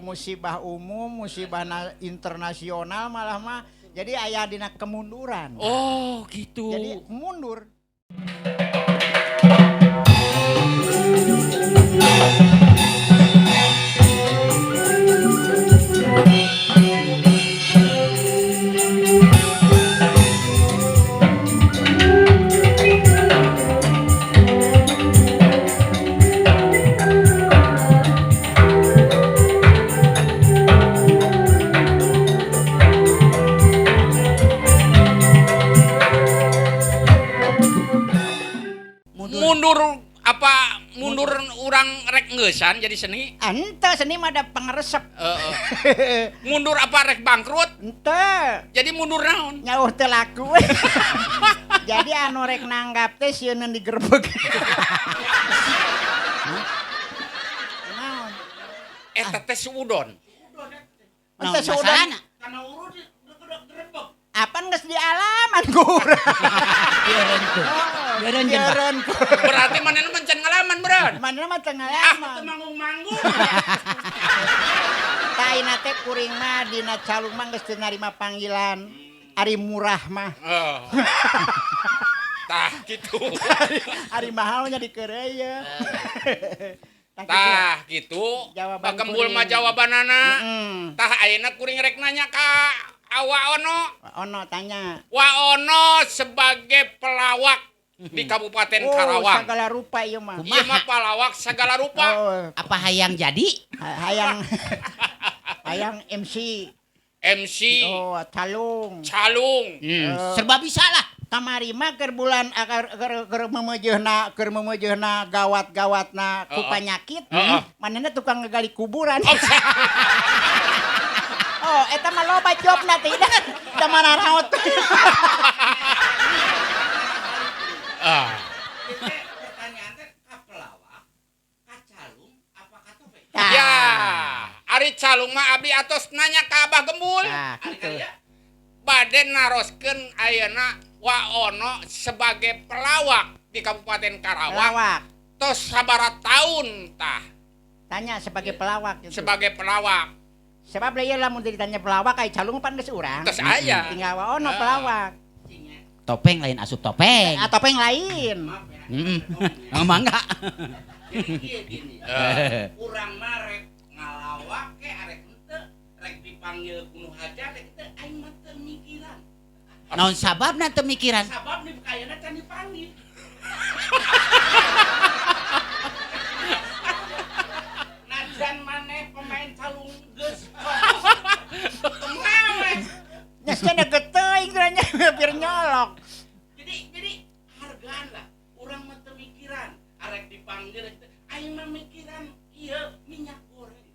Musibah umum, musibah internasional malah mah. Jadi aya dina kemunduran. Oh, gitu. Jadi mundur. Mundur apa mundur urang rek ngeusan jadi seni? Ente seni mah ada pangaresep. Heeh. Mundur apa rek bangkrut? Ente Jadi mundur naon? Nyauh teu laku. Jadi anu rek nanggap teh sieun digerebeg. Naon? Eta teh suudon. Naon Ente suudon. masalahna? Apan geus di alaman ku urang. Bieureun ku. Bieureun jeung Bah. Bieureun ku. Berarti manehna mah can ngalaman beureuh. Manehna mah teu ngalaman. Manggung-manggung. Tah ayeuna teh kuring mah dina calung mah geus teu narima panggilan. Ari murah mah. Oh. Tah gitu. Ari mahalnya dikeureuyeun. Tah kitu. Tah gitu. Jawaban Bagembul mah kuring. jawabanana. Mm. Tah ayeuna kuring rek nanya ka Wa Ono. Ono tanya. Wa Ono sebagai pelawak di Kabupaten Oh, Karawang. segala rupa ieu mah. Ieu mah pelawak segala rupa. Oh, Apa hayang jadi? hayang hayang MC. MC, Oh, calung. calung. Serba bisa lah. Kamari mah keur bulan keur memeujeuhna keur memeujeuhna gawat-gawatna ku Heeh. panyakit. Heeh. Manehna tukang ngegali kuburan. Oh, Oh, eta mah loba jobna teh da mana raot. ah. Pertanyaan teh ka pelawak, ka calung, apa ka topeng? Tah. Ya, ari calung mah abdi atos nanya ka Abah Gembul. Tah, gitu. Bade naroskeun ayeuna Wa Ono sebagai pelawak di Kabupaten Karawang. Pelawak. Tos sabaraha tahun tah Tanya sebagai pelawak gitu. sebagai pelawak. Sebab ieu lamun ditanya pelawak ai calung pan geus urang. Tos aya. Tinggal Wa Ono Ah. pelawak. Topeng lain asup topeng. Ah, topeng lain. Maaf ya. Heeh. Oh, mangga. Jadi kieu gini. Eh. Urang mah rek ngalawak ke arek henteu, rek dipanggil ku nu hajat rek henteu, aing mah teu mikiran. Naon sababna teu mikiran? Sabab di kayana can dipanggil. Najan maneh pemain calung geus. Kumaha? Nya cenah geteuing nya hampir nyolok. Jadi hargaan lah. Urang mah teu mikiran, arek dipanggil rek teu. Aing mah mikiran ieu minyak goreng.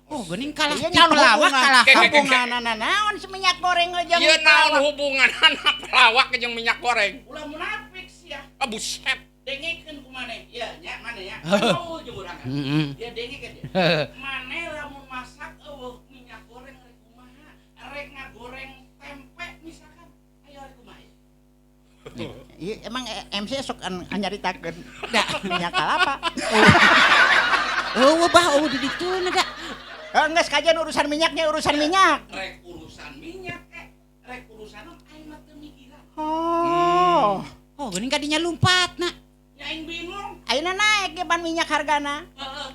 Oh, geuning kalah Iya, ti pelawak kalah Ke, ke, ke, ke. hubunganana naon si minyak goreng jeung Ieu naon hubunganana pelawak jeung minyak goreng? Ulah munafik sia. Ah, buset. Dengekeun ku maneh. Ieu nya maneh ya. Eueuh jeung urang kan. Heeh. Dia dengekeun dia. Maneh lamun masak eueuh minyak goreng rek kumaha? Rek ngagoreng tempe misalkan. Ayo rek kumaha? ya? Iya, emang MC sok nyaritakeun da minyak kalapa. Eueuh bah eueuh di ditu na da. Geus kajian urusan minyaknya urusan minyak. Rek urusan minyak kek, rek urusan naon aing mah teu mikiran. Oh. Oh, geuning kadinya lumpat na. Nya aing bingung. Ayeuna naik ge ban minyak hargana. Heeh.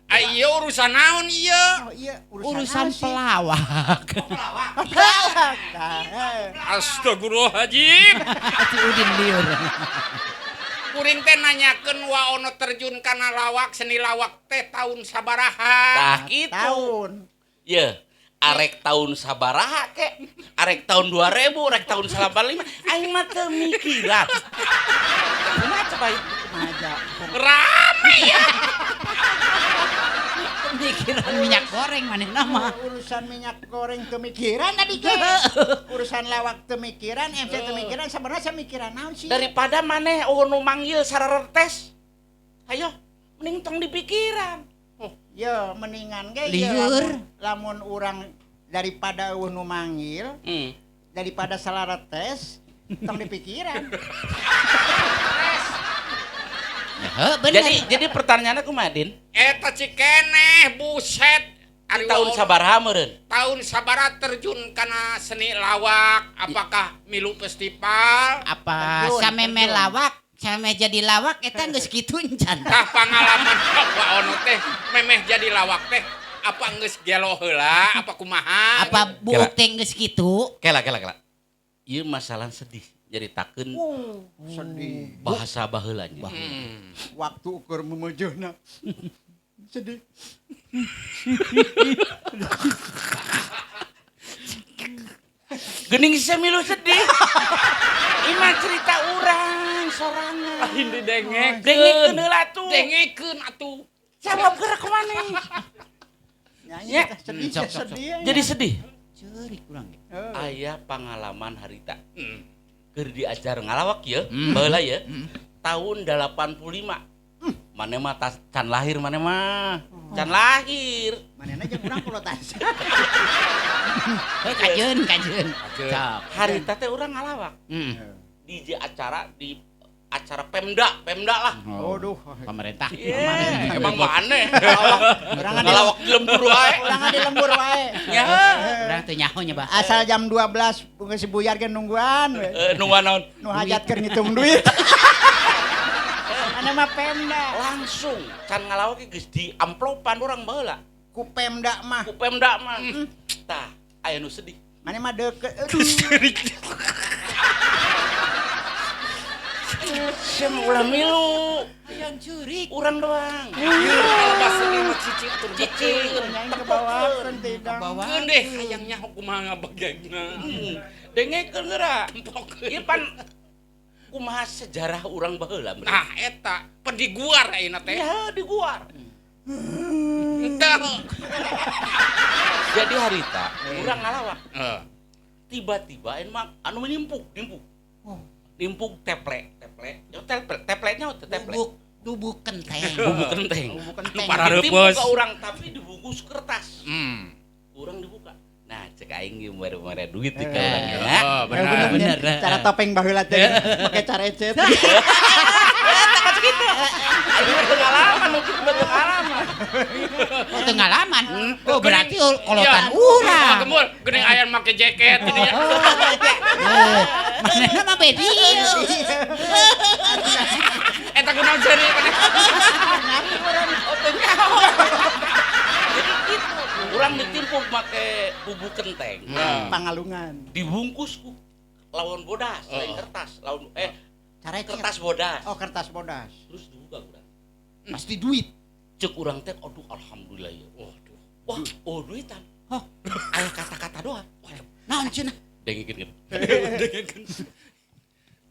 Ah, ieu urusan naon ieu? Oh iya, urusan, Urusan naon sih? pelawak. Oh, pelawak. Pelawak. Tah, eh. Astagfirullahaladzim. Si Udin liur. Kuring teh nanyakeun Wa Ono terjun kana lawak seni lawak teh tahun sabaraha. Tah kitu. Tahun. Ye, arek tahun sabaraha kek, arek tahun 2000, arek tahun 85, aing mah teu mikiran. Kumaha coba ieu? Kumaha ja- Rame ya. Mikiran minyak goreng manehna mah. Urusan minyak goreng teu mikiran tadi ge. Urusan lawak teu mikiran, MC teu mikiran, sebenarnya saya mikiran naon sih? Daripada maneh eueuh nu manggil sararetes. Ayo, mending tong dipikiran. Yo, mendingan ge ieu Lieur. lamun urang daripada eueuh nu manggil, daripada salaretes, tong dipikiran. Heuh, bener. Jadi pertanyaannya kumaha, Din? Eta cikeneh buset. Ari Tahun Wa Ono sabaraha meureun? Tahun sabaraha terjun kana seni lawak, apakah milu festival? Apa Terjun, sameme terjun. lawak, sameme jadi lawak eta geus kitu encan. Tah pangalaman Wa Ono teh memeh jadi lawak teh apa geus gelo heula apa kumaha? Apa buuk teh geus kitu? Kela kela kela. Ieu masalah sedih nyaritakeun Sedih. bahasa baheula nya. Waktu ukur memejona. Sedih. Geuning sia milu sedih. Ima cerita urang sorangan. Lain didengekeun. Dengekeun heula tuh. Dengekeun atuh. Jawab gerak maneh. Nyanyi Ya. teh sedih, Sok, sok, sok. sedih. ya. Jadi sedih. Ceurik urang ge. Aya pangalaman harita. Hmm. Keur diajar ngalawak ye, baheula ye. Tahun 85. Maneh mah tas can lahir maneh mah. Can lahir. Manehna jeung urang kulotas. Heuh kajeun, kajeun. Kajeun. Sok. Harita teh urang ngalawak. Heeh. Di acara di acara Pemda, Pemda lah. Aduh. Pemerintah. Yeah. Emang maneh. Urang di Ngalawak di lembur wae. urang di lembur wae. Ya. Urang teu nyaho nya bah. Asal jam 12 geus si buyar ge nungguan we. Nungguan naon? Nu hajat keur ngitung duit. Mana mah Pemda. Langsung can ngalawak ge geus di amplopan urang baheula. Ku Pemda mah. Ku Pemda mah. Tah, aya nu sedih. Mana mah deket. Aduh. Sia mah ulah milu. Hayang ceurik. Urang doang. Kalau bahasa ini mah cicing atuh Cicing. Nyaing ke bawah kan tidak. Bawa. Keun deh hayang nyaho kumaha ngabagegna. Dengekeun geura. Tempokeun. Ieu pan kumaha sejarah urang baheula meureun. Nah eta pan diguar ayeuna teh. Ya diguar. Henteu. Jadi harita urang ngalawak. Heeh. Tiba-tiba emang anu nimpuk, nimpuk. Nimpuk teple, teple. Ya teple, teplenya teh teple. Bubuk bubuk kenteng. Bubuk kenteng. Bubuk kenteng. Para Ditimpuk reupeus. ke urang tapi dibungkus kertas. Hmm. Urang dibuka. Nah, cek aing ge mere-mere duit di ka urang ya. Oh, Bener, benar. Bener. Cara topeng baheula teh make carecet. Aing mah teu ngalaman, nu kitu mah teu ngalaman. Oh, teu ngalaman. Oh, berarti kolotan Iya. urang. Gembul, geuning aya make jaket gitu ya. Manehna mah bedi. Eta kunaon seuri maneh? Oh, teu nyaho. Jadi gitu. Urang ditimpuk make bubuk kenteng. Pangalungan. Dibungkus ku lawan bodas, lain kertas, lawan Carecet. kertas bodas. Oh, kertas bodas. Terus dibuka urang. Pasti duit. Cek urang teh aduh alhamdulillah ya. Waduh. Wah, oh duitan. Hah? Aya kata-kata doang. Waduh, Naon cenah? dengekeun. Dengekeun.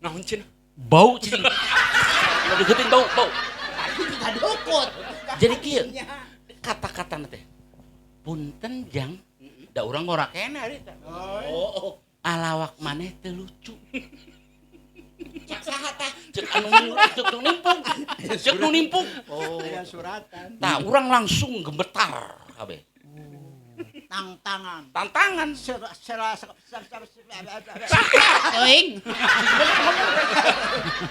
Naon cenah? Bau cicing. Udah deketin bau, bau. Kadukut. Jadi kieu kata-kata teh. Punten jang, da urang ngora keneh harita. Oh. Alawak maneh teu lucu. Cek saha tah? Cek anu cek nu nimpuk. Cek nu nimpuk. Oh. Aya suratan. Tah urang langsung gemetar kabeh. Tang-tangan. Tantangan. Sera sera sera Teuing.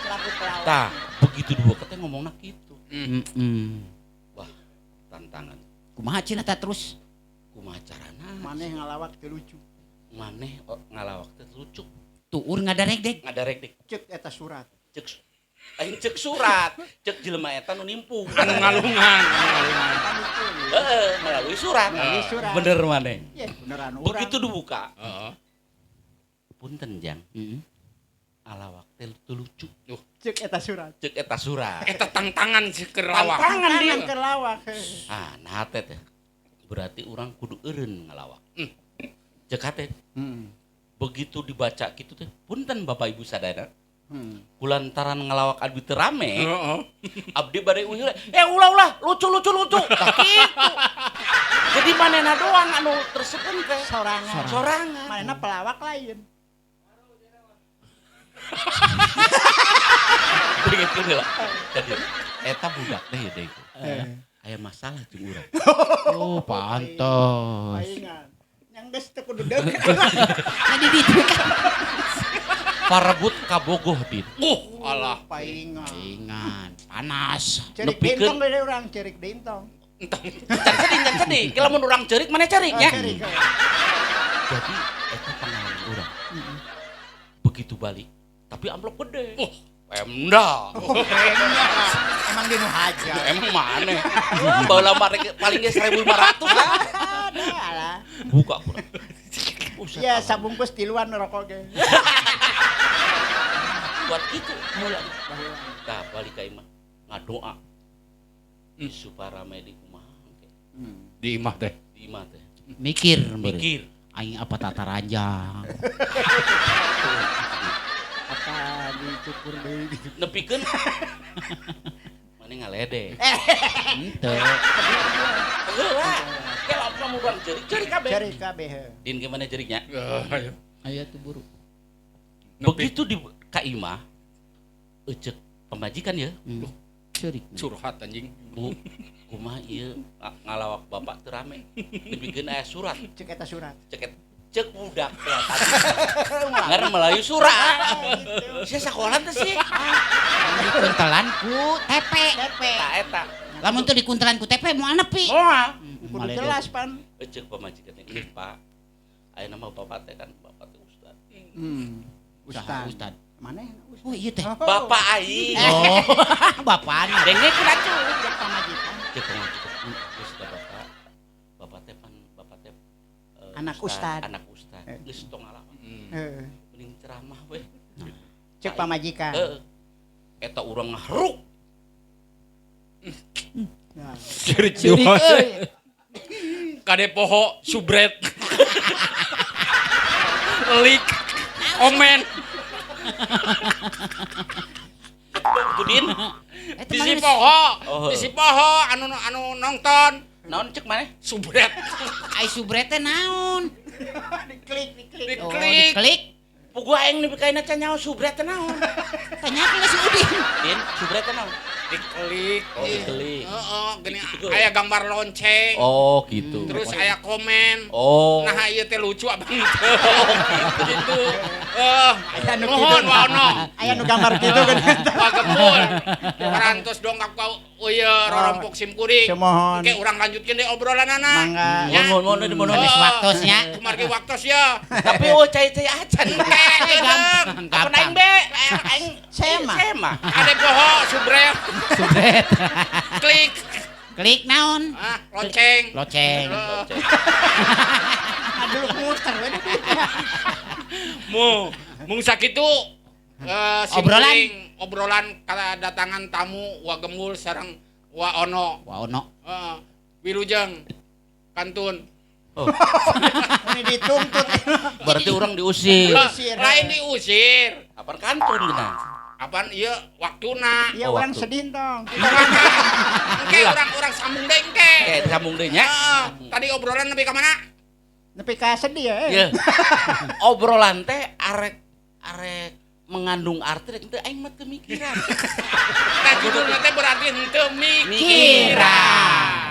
selaku pelawak. Tah, begitu dua kata ngomongna kitu. Heeh. Wah, tantangan. Kumaha cenah tah terus? Kumaha carana? Maneh ngalawak teu lucu. Maneh ngalawak teh lucu. Tuur ngadaregdeg. Ngadarek deh. Cek eta surat. Cek aing cek surat, cek jelema eta nu nimpuk. Anu ngalungan, anu ngalungan. Kan itu. Heeh, melalui surat. Melalui surat. Bener maneh. Ye, beneran urang. Begitu dibuka, Heeh. punten jang, Heeh. alawak teh teu lucu. Cek eta surat. Cek eta surat. Eta tangtangan si keur lawak. Tantangan dia. Tangan keur lawak. Ah, nah teh teh. Berarti urang kudu eureun ngalawak. Cek hate. Begitu dibaca gitu teh, punten Bapak Ibu sadayana. Kulantaran ngalawak abdi teu rame, Heeh. abdi bade uih ulah-ulah, lucu lucu lucu. Tah kitu. Jadi manehna doang anu tersepen teh. Sorangan. Sorangan. Manehna pelawak lain. Dengekeun heula. Jadi eta budak teh ya deui. Aya masalah jeung urang. Oh, pantes. Paingan. Yang geus teu kudu deukeut. Jadi ditu kan. Parebut kabogoh din. Alah. Paingan. Ingan, panas. Cerik Nepikeun. dintong dari urang, cerik dintong. Entong. Can sedih, can sedih. Kalau mun urang ceurik mana ceurik nya. Ceurik. Jadi eta pengalaman urang. Begitu balik, tapi amplop gede. Oh, Pemda. Oh, Pemda. Emang di nu haja. Emang mana? Baheula mah paling ge 1500 lah. Ada lah. Buka kurang. Buset, Ya sabungkus tiluan rokok ge. Buat gitu heula. Tah balik ka imah ngadoa. Supaya rame di kumaha engke. Di imah teh. Di imah teh. Mikir, Mikir. Aing apa tata ranjang. Apa dicukur deui gitu. Nepikeun mana ngaledek. Henteu. Heula. Kalau kamu urang ceurik, ceurik kabeh. Ceurik kabeh. Din gimana ceuriknya? Ayo. Ayo tuh buru. Begitu di ka imah eceuk pamajikan ya. Ceurik. Curhat anjing. Bu, kumaha ieu ngalawak bapak teu rame. Dibikeun aya surat. Cek eta surat. Cek cek budak teh tadi. Ngar Melayu surat. Sia sakola teh sih. Dikuntelan ku TP. TP. Eta eta. Lamun teu dikuntelan ku TP moal nepi. Moal. Kudu jelas pan. Cek pamajikan teh, "Geus, Pak. Ayeuna mah bapak teh kan bapak teh ustad." Ustad. Ustad. Mana ustad? Oh iya teh. Bapak aing. Oh, bapana. Dengekeun atuh. Cek pamajikan. Cek pamajikan. Geus da bapak. Bapak teh pan bapak teh Anak ustad. Anak ustad. Geus tong ngalawak. Heeh. Mending ceramah we. Cek pamajikan. Heeh. Eta urang ngahruk. Nah. Ceurik Ceurik euy. Kade poho subret. Lik. Omen. Udin. Eta Bisi mah poho. Oh. Bisi poho anu anu nonton Naon cek maneh? subret. Ai subret teh naon? Diklik, diklik. Oh, Diklik. diklik. Puguh aing nepi ka ayeuna can nyaho subret teh naon. Tanyakeun si Udin. Din, subret teh naon? Diklik. Oh, diklik. Heeh, gini Gitu. aya gambar lonceng. Oh, gitu. Terus aya komen. Oh. Nah, ieu teh lucu abang teu. Gitu. Aya nu Nuhun kitu. waono. Aya nu gambar kitu kan. Wah gembul. Parantos dongkap ka ieu rorompok sim kuring. Sumuhun. Oke, urang lanjutkeun deui obrolanana. Mangga. Ya. Mohon mohon mohon mohon. Sanes waktosnya. Kumargi waktos ya. Tapi oh cai-cai acan. Gampang. Apa aing be? Aing Sema. Sema. Ade poho subret. Subret. Klik. Klik naon? Ah, lonceng. Loceng. Aduh muter we. Mu, mung sakitu sim Obrolan. kuring, obrolan kedatangan tamu Wa Gembul sareng Wa Ono. Wa ono. Heeh. Wilujeng kantun. Oh, Ini dituntut. berarti orang diusir. Diusir. Lain diusir. Apaan kantun geuna? Apaan ieu waktuna. Ya Oh, orang waktu. sedih tong. Engke urang-urang sambung deui engke. Oke, sambung deui nya. Heeh. Tadi obrolan nepi ka mana? Nepi ka sedih ya. Iya. Obrolan teh arek arek mengandung arti rek teu aing mah teu mikiran. Nah, judulna teh berarti henteu mikiran. Mikiran.